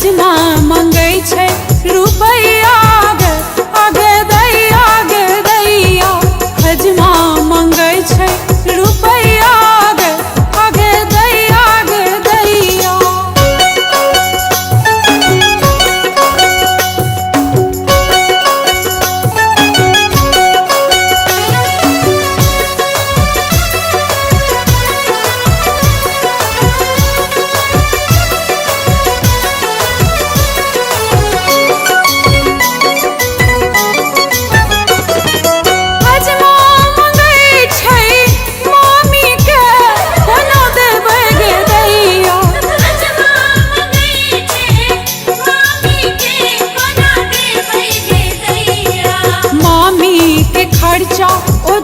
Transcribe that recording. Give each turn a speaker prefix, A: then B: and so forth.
A: हजमा मंगै छै रुपैया गे, आगे दैया गे दैया। हजमा मंगै छै रुपैया गे, आगे दैया गे दैया। हजमा मंगै छै मामी के, कोना देबै गे दैया।
B: हजमा मंगै छै मामी के, कोना देबै गे दैया।
A: मामी के खर्चा ओ